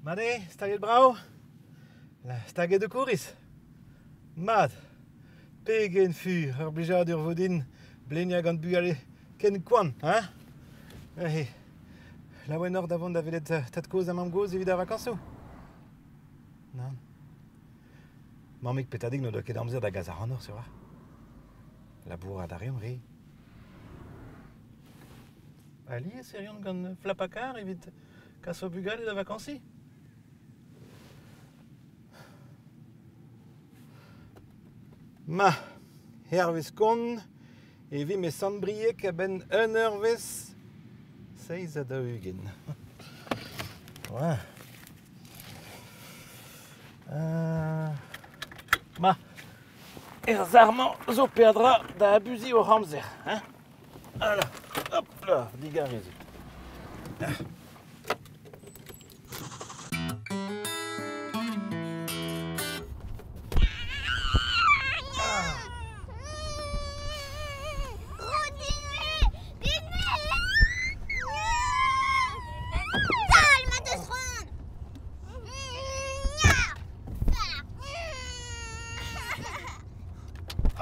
Mat eo, staget brav? Staget ho kouriz? Mat! Pegen fur ur blijadur 'vo din bleniañ gant bugale ken koant, hein? Neuze, laouen oc'h da vont da welet tad-kozh ha mamm-gozh evit ar vakañsoù? Nann. Mammig pe tadig n'o doa ket amzer da gas ac'hanoc'h, sur Labourat a reomp re. Alies e reont gant Flapakarr evit kas o bugale da vakañsiñ. Ma, hervez kont e vimp e Sant-Brieg a-benn un eurvezh 47. Ouais. Ma, er sac'h-mañ zo peadra da abuziñ hoc'h amzer, hein? Voilà, hop là, digarezit.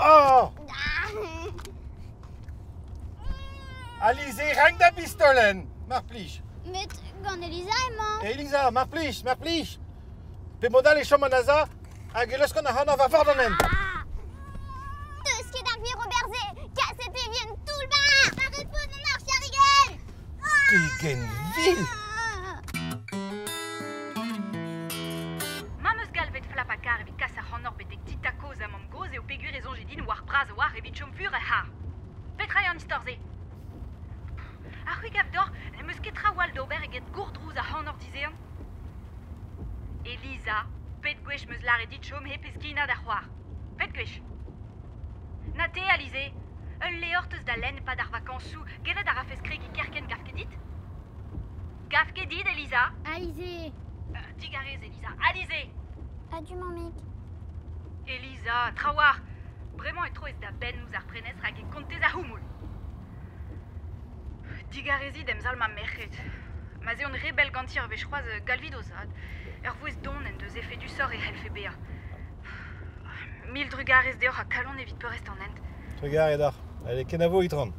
Oh! Alizé, renk da bistolenn, mar plij. Met gant Eliza emañ. Eliza, mar plij, mar plij. Pe mod all e chom an aza hag e leuskan ac'hanoc'h war vord an hent. Ah! Deus ket ar gwir ober-se, kaset e vi en toull-bac'h! Arrête pas an arch yarigell! Pegen vil! Ma 'm eus galvet Flapakarr evit kas ac'hanoc'h betek ti ta-kozh ha mamm-gozh eo peogwir e soñje din oar bras a-walc'h evit chom fur er c'harr. Petra eo an istor-se? Ha c'hwi gav deoc'h n'em eus ket traoù all d'ober eget gourdrouz ac'hanoc'h dizehan? Eliza, pet gwech 'm eus lâret dit chom hep heskinañ da c'hoar? Pet gwech? Na te, Alizé, ul levr 'teus da lenn e-pad ar vakañsoù, gellet a rafes kregiñ kerkent gav ket dit? Gav ket dit, Eliza? Alizé! Digarez, Eliza. Alizé! Adieu, mammig. Eliza, trawalc'h! Bremañ e troez da benn ouzh ar prenestr hag e kontez ar c'houmoul. Digarezit em sal ma merc'hed. Ma'z eont re bell ganti ur wech c'hoazh, galvit o zad. Ur vouezh don en deus efedusoc'h e c'hellfe bezañ. Mil drugarez deoc'h ha kalon evit peurrest an hent. Trugarez deoc'h. Allez, kenavo, Itron.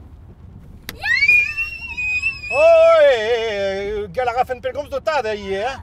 Oh, gall a rafen pellgomz d'ho tad ivez, hein?